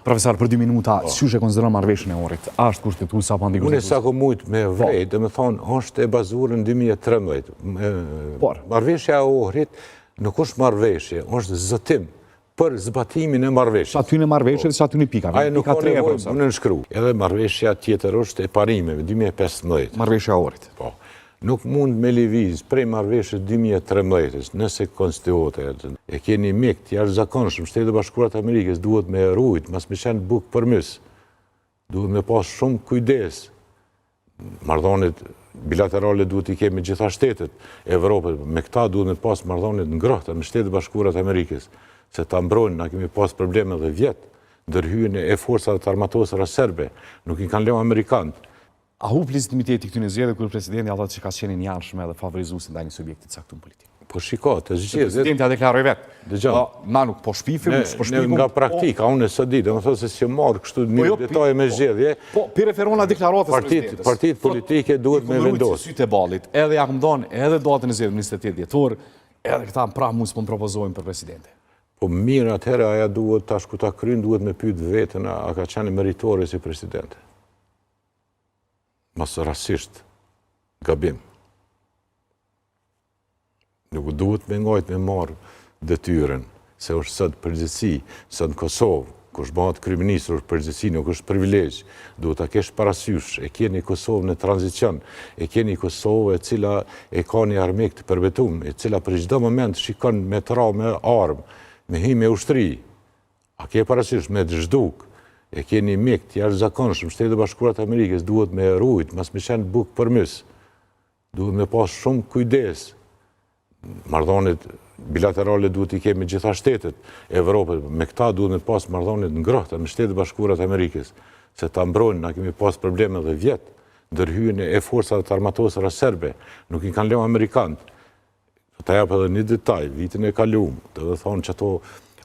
Profesor, për dy minuta, po. qysh e konsideron marrëveshjen e Ohrit? A është kushtetuese apo antikushtetuese? Unë sa kom mujt me po. vrejt, domethonë, është e bazuar në 2013. Por. Marrëveshja e Ohrit nuk është marrëveshje, është zotim për zbatimin e marrëveshjes. Qatyne marrëveshje dhe qatyne pikave. Ajo nuk ka nevojë me nënshkru. Edhe marrëveshja tjetër është e parimeve, 2015. Marrëveshja e Ohrit. Po. Nuk mund me lëviz prej marrëveshjes 2013, nëse konstituohet. E ke një mik të jashtëzakonshëm, Shtetet e Bashkuara të Amerikës duhet me rujt, mos me qenë bukë për mys. Duhet me pas shumë kujdes. Marrëdhëniet bilaterale duhet t'i kemi gjitha shtetet e Evropës, me këta duhet me pas marrëdhënie të ngrohta me Shtetet e Bashkuara të Amerikës, se ta mbrojnë, na kemi pas probleme dhe vjet, ndërhyrjen e forcave të armatosura serbe, nuk i kanë lënë amerikanët. A hup legjitimiteti i këtyre zgjedhjeve kur presidenti thotë që ka qenë i njëanshëm edhe favorizues ndaj një subjekti të caktuar politik? Po shiko, të zgjedhjet... Presidenti a deklaroi vetë. Dëgjo. Po, na nuk po shpifim, nuk po shpifim. Nga praktika, unë e s'e di, domethonë se s'jam marrë kështu po një jo, detaje me po, zgjedhje. Po, pi referona deklaratës presidentës. Partitë politike duhet me vendosë. Sytë e ballit, edhe ja kom dhonë, edhe datën e zgjedhjeve 28 dhjetor, edhe këta në prapë mu s'po më propozojnë për presidente. Po mirë atëherë aja duhet tash kur ta kryn duhet me pyet veten a ka qenë meritore si presidente. Mos rastisht gabim. Nuk duhet me ngajt me marrë detyrën, se është sot përgjegjësi, sot në Kosovë, kush bëhet kryeministër është përgjegjësi, nuk është privilegj. Duhet ta kesh parasysh, e ke një Kosovë në tranzicion, e ke një Kosovë e cila e ka një armik të përbetum, e cila për çdo moment shikon me të ra me armë, me hi me ushtri. A ke parasysh me të zhduk, e ke një mik të jashtëzakonshëm, Shtetet e Bashkuara të Amerikës duhet me rujt, mos me qenë bukë për mys. Duhet me pas shumë kujdes. Marrëdhëniet bilaterale duhet t'i kemi gjitha shtetet e Evropës. Me këta duhet me pas marrëdhënie të ngrohta me Shtetet e Bashkuara të Amerikës, se ta mbrojnë, na kemi pas probleme dhe vjet, ndërhyrjen e forcave të armatosura serbe, nuk i kanë lënë amerikanët. Po ta jap edhe një detaj, vitin e kalum, domethonë që ato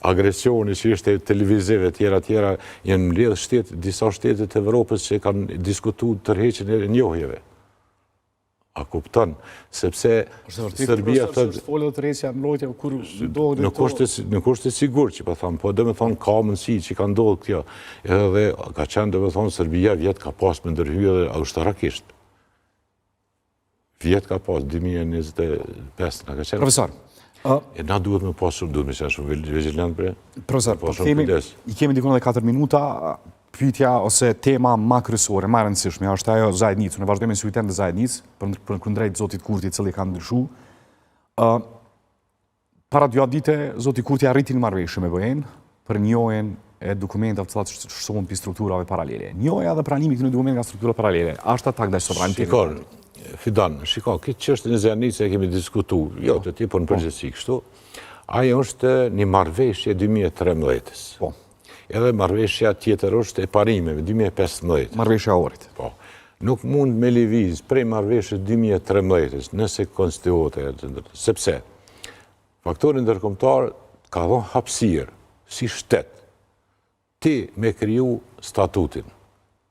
agresioni që ishte televizive, tjera, tjera, janë mbledhë shtetë, disa shtete të Evropës që kanë diskutu tërheqjen e njohjeve. A kupton, sepse Serbia thotë... Është folë dhe tërheqja mbrojtja, kur ndodhi Nuk është nuk është e sigurt që po tham, po domethonë ka mundësi që ka ndodhur kjo. Edhe ka qenë domethonë Serbia vjet ka pas me ndërhy edhe ushtarakisht. Vjet ka pas 2025 na ka qenë. Profesor, E na duhet me pas shumë, duhet me qenë shumë vigilant bre. Profesor, po themi, i kemi dikun edhe 4 minuta, pyetja ose tema ma kryesore, ma e rëndësishme, është ajo zajednicë. Unë vazhdoj me insistim te zajednicë, për, për kundrejt zotit Kurti, i cili ka ndryshu. Uh, para dy dite, zoti Kurti arriti një marrëveshje me BE-në për njohjen e dokumentave të cilat shtohen pi strukturave paralele. Njohja dhe pranimi i këtyre dokumentave nga strukturat paralele, a është atak ndaj sovranitetit? Shiko, Fidan, shiko, këtë çështjen e zajednicës e kemi diskutu, jo të ti, po në përgjithësi kështu, ajo është një marrëveshje 2013-ës. Po. Edhe marrëveshja tjetër është e parimeve, 2015. Marrëveshja e Ohrit. Po. Nuk mund me lëviz prej marrëveshjes 2013-ës, nëse konstituohet, sepse faktori ndërkombëtar ka dhonë hapësirë si shtet ti me kriju statutin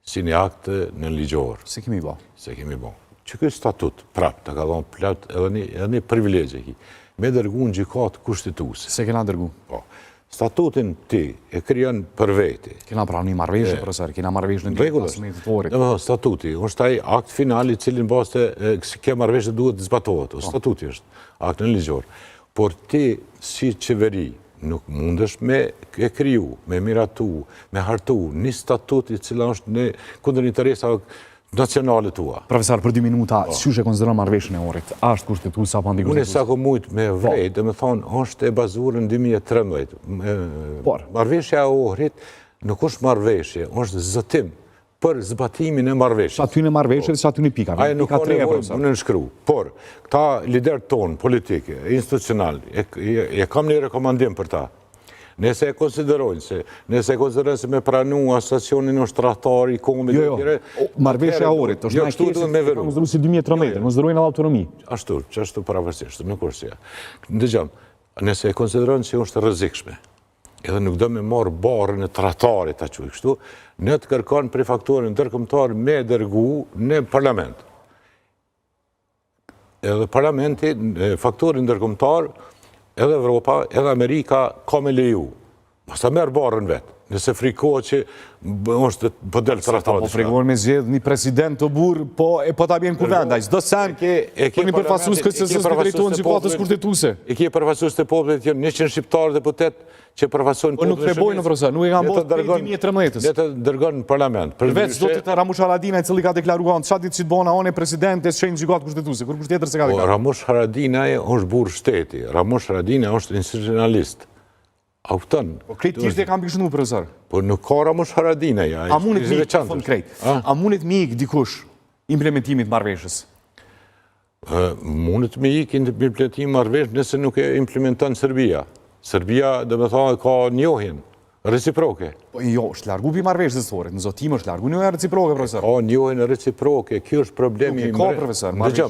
si një akt nënligjor. Se kemi bo. Se kemi bo. Që ky statut, prap, të ka dhonë plot edhe një, edhe një privilegj e ki, me dërgu në gjykatë kushtetuese. Se kena dërgu. Po. Statutin ti e krijon për veti. Kena pra një marrëveshje, profesor, kena marrëveshje në rregull. Domethënë statuti është ai akt final i cili në bazë të kjo marrëveshje duhet të zbatohet. Po. Statuti është akt nënligjor. Por ti si qeveri nuk mundesh me e kriju, me miratu, me hartu një statut i cila është në kundër interesave nacionale tua. Profesor, për dy minuta, po. qysh e konsideron marrëveshjen e Ohrit? A është kushtetuese apo antikushtetuese? Unë sa kom mujt me po. vrejt, domethonë, është e bazuar në 2013. Por. Marrëveshja e Ohrit nuk është marrëveshje, është zotim për zbatimin e marrëveshjes. Qatyne marrëveshje dhe qatyne pikave. Ajo nuk ka nevojë me nënshkru. Por, këta liderët tonë politikë, institucional, e, e, e kam një rekomandim për ta. Nëse e konsiderojnë se, nëse e konsiderojnë se me pranu asociacionin është tradhtar i kombit jo, jo. E marrëveshja e Ohrit, është jo, kështu duhet me veru. Konsideru si 2013, jo, jo. konsiderojnë edhe autonomi. Ashtu, qashtu pavarësisht, nuk është si. Ndëgjom, nëse e konsiderojnë se është rrezikshme, edhe nuk do me marrë barrën e tradhtarit, ta quaj kështu, ne të kërkon prej faktorit ndërkombëtar me dërgu në parlament. Edhe parlamenti, faktori ndërkombëtar, edhe Evropa, edhe Amerika ka me leju. Mos ta merr barrën vetë, nëse frikohet që është po del tradhtar. Po frikohen me zgjedh një president të burrë, po e po ta bjen kuvend, ai s'do sen. E ke një përfaqësues KSS-së të drejtohen gjykatës kushtetuese. E ke përfaqësues të popullit, janë 100 shqiptarë deputet që përfaqësojnë po popullin. Po nuk e bojnë profesor, nuk e kanë bërë prej 2013-ës. Le të dërgon në parlament. Përveç zotit Ramush Haradinaj, i cili ka deklaruar në çat ditë që të bona unë president e s'e çoj n'gjykatë kushtetuese, kurkush tjetër s'e ka po, deklaruar. Ramush Haradinaj është burrë shteti. Ramush Haradinaj është institucionalist. A kupton? Po krejt tjerët e kanë bishnu, profesor. Po nuk ka Ramush Haradinaj, a A mundet mi ik, fund krejt. A mundet mi ik dikush implementimit marrëveshjes? Mundet me ik implementimit marrëveshjes nëse nuk e implementon Serbia. Serbia, domethonë, ka njohjen reciproke. Po jo, është largu pi marrëveshjes së Ohrit, në zotim është largu njohja reciproke, profesor. Ka njohjen reciproke, kjo është problemi i mbre. Nuk e ka, profesor.